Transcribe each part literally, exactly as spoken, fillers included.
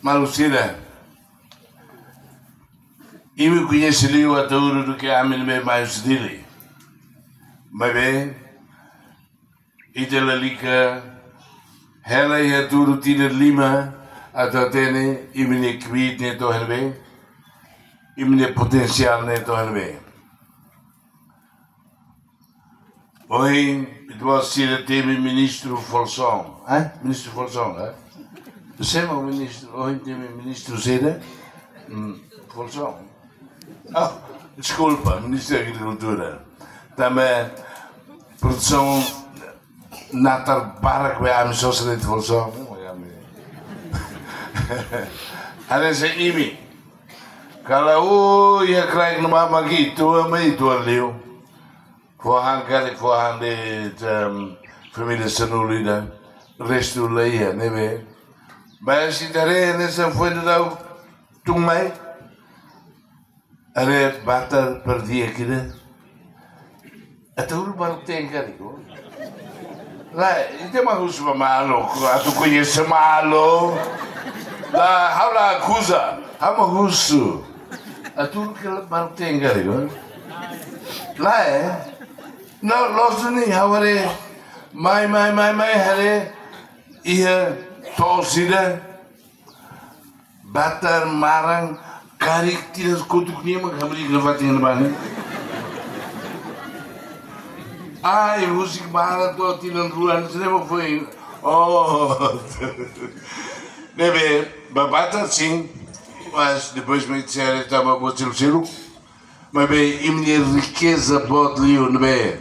Maluk sira, imi koñese liu Ataúro duké ami ne'ebé mai husi Dili. Maibé, ita lalika hela iha Ataúro tinan lima atu hatene imi-nia kbiit ne'e to'o iha ne'ebé, imi-nia potensiál ne'e to'o iha ne'ebé. Ohin, ita-boot sira temi ministru Folsom, eh? Ministru Folsom, eh? Sé mak ministru, ohin temi ministru sira? Hmm, Folsom. Oh, deskulpa, ministru Agrikultura. Tanba produsaun natar barak be ami sosa de'it Folsom. Hanesan imi. Kala, oh, iha kraik no mama ki tua mai tua liu. Fó han karik fó han de'it, em, família Sanulu ida, restu la iha, ne'ebé. Maibé se ita haree hanesan foin dadauk tun mai. Haree batar perdia kida. Ataúro balu ten karik, oh. Lae, ita mak husu ba malu, atu koñese malu. Lae, ha'u la akuza, ha'u mak husu. Ataúro ke la balu ten karik, oh. Lae, no, loos duni ha'u haree, mai, mai, mai, mai, haree, iha to'os ida, batar maran karik tinan kotuk nia mak hamriik nafatin iha ne'ebá ne'e. Ah, imi husik maran to'o tinan rua ne'e, sira mak foin. Oh. Ne'ebé, ba batar sin, mas depois mak ita sei haree tanba buat seluk-seluk. Maibé, imi-nia rikeza boot liu, ne'ebé.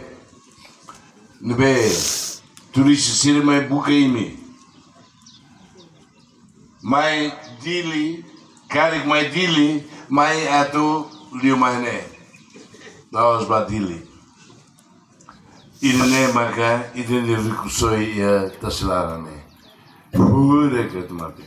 Ne'ebé, turista sira mai buka imi. Mai Dili, karik mai Dili, mai atu liu mai ne'e. La'ós ba Dili. Ida-ne'e maka, ida-ne'e rikusoin iha tasi laran ne'e. Pura ke tu mate.